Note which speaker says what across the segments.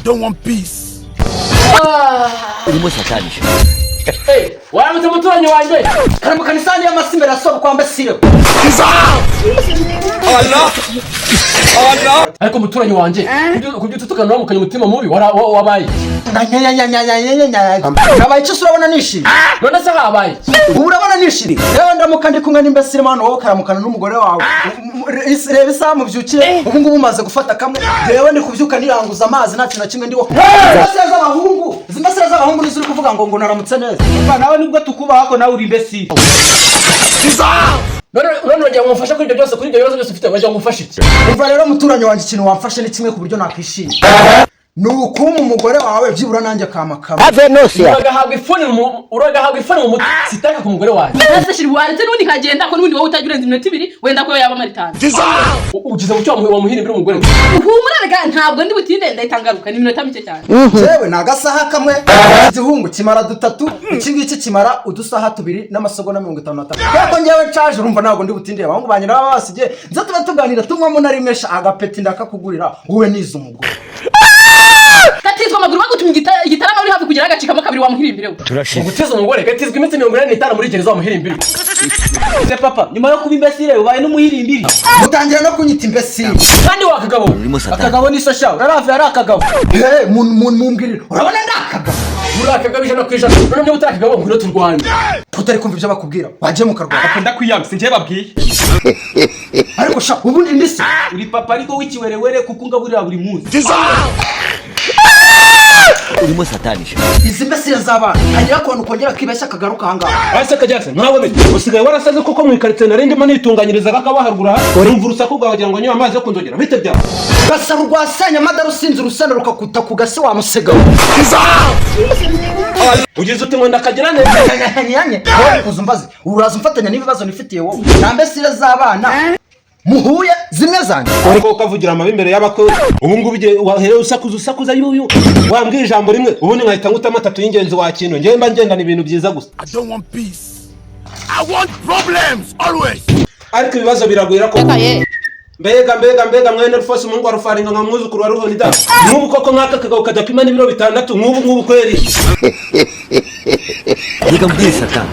Speaker 1: Don't want peace.
Speaker 2: Urimo satani.
Speaker 3: Waramutse, muturanyi wanjye.
Speaker 4: Karamukana isahani y'amasi imbere ya sobukwe wambesire.
Speaker 2: Allah Allah.
Speaker 3: Ariko muturanyi wanjye, kubyutse utukana, uramukanya umutima mubi, wabaye iki?
Speaker 4: Nabaye icyo se? Urabona nishimye?
Speaker 3: None se habaye iki?
Speaker 4: Ubu urabona nishimye? Reba, ndamuka ndi kumwe n'imbesire hano, wowe ukaramukana n'umugore wawe. Reba isaha mubyukiye ubu ngubu, umaze gufata kamwe. Reba, ndi kubyuka niranguza amazi, nta kintu na kimwe ndiho. Imbesire z'abahungu, izi mbesire z'abahungu nizo uri kuvuga ngo naramutse neza.
Speaker 5: Papa, nawe nubwo tukubaha ko nawe uri imbesire.
Speaker 3: None uragira ngo umufashe kuri ibyo byose, kuri ibyo bibazo byose ufite, uragira ngo umufashe iki?
Speaker 4: Umva rero, muturanyi wanjye, ikintu wamfashe ni kimwe ku buryo nakwishima, ni ukuma umugore wawe byibura nanjye akama kamwe.
Speaker 3: Uragahabwa ifuni mu mutwe, sitaka ku mugore wanjye.
Speaker 6: Ese shiri, waretse n'ubundi nkagenda, ko n'ubundi wowe utajya urenza iminota 2, wenda ko yaba amara 5.
Speaker 3: Ugize mu cyo wamuhirimbira umugore we.
Speaker 6: Humura rega, ntabwo ndi butinde, ndahita ngaruka, ni iminota mike cyane.
Speaker 4: Jewe ni agasaha kamwe, igihungu kimara dutatu, iki ngiki kimara udusaha 2 n'amasegonda 53. Kubera ko ngewe nshaje, urumva ntabwo ndi butinde. Abahungu banjye nabo basigiye, nza tuba tuganira, tunywamo na rimwe sha, agapeti ndakakugurira wowe nize umugore.
Speaker 6: Gatizwa amaguru bagutumye igitarama, uri hafi kugera agacikamo kabiri, wamuhirimbire we.
Speaker 2: Turashize.
Speaker 3: Gutiza umugore, gatizwa iminsi 85 muri gereza, wamuhirimbire.
Speaker 5: Ese papa, nyuma yo kuba imbesire ubaye n'umuhirimbiri?
Speaker 4: Mutangira no kunyita imbesire.
Speaker 3: Kandi wakagabo.
Speaker 2: Urimo satani.
Speaker 5: Akagabo ni sasha, uraravuye ari akagabo.
Speaker 4: He, mumbwirire, urabona ndi akagabo?
Speaker 3: Muri akagabo 100%. None niba utari akagabo, ngwino turwane.
Speaker 4: Utari kumva ibyo bakubwira, wagiye mukarwana.
Speaker 5: Ndakwiyamye, sinjye babwiye.
Speaker 4: Ariko sha, ubundi ndi se?
Speaker 5: Uri papa ariko w'ikiwerewere, kuko ungaburira buri munsi.
Speaker 2: Urimo satani.
Speaker 4: Izi mbesire z'abana, hagira akantu kongera kibeshya akagaruka ahangaha.
Speaker 7: Ese kajyase, nkawe bite? Usigaye warasaze kuko mu ikaritsiye nari ndimo nitunganyiriza kakaba haruguru aha, urumva urusaku rwawe wagira ngo nywe amazi yo kunzogera. Bite byawe?
Speaker 4: Gasaro rwasenya amadara, usinze urusenda rukakuta ku gasi, wa musega we.
Speaker 7: Ugize uti ngo ndakagira neza.
Speaker 4: Nyanye wowe, kuza umbaze, uraza umfatanya n'ibibazo nifitiye wowe nta mbesire z'abana muhuye zimwe zanjye.
Speaker 7: Ariko ukavugira amabi imbere y'abakwe, ubu ngubu igihe wahereye usakuza usakuza yuyu, wambwiye ijambo rimwe ubundi nkahita ngutamo atatu y'ingenzi wa kintu. Njyewe mba ngendana ibintu byiza gusa.
Speaker 1: I don't want peace. I want problems always.
Speaker 7: Ariko ibibazo biragwira ko mbega mbega mbega, mwene Rufose, umuhungu wa Rufaringa, nka mwuzukuru wa Ruhonida, nk'ubu koko nk'aka kagabo kadapima n'ibiro 6, nk'ubu ngubu kweri.
Speaker 2: Reka mbwire satani,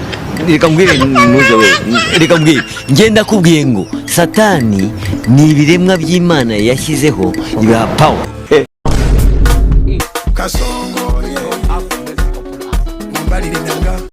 Speaker 2: reka mbwire ntuze we, reka mbwire. Ngenda kubwiye ngo satani ni ibiremwa by'Imana yashyizeho ibiha power.
Speaker 1: Kaso.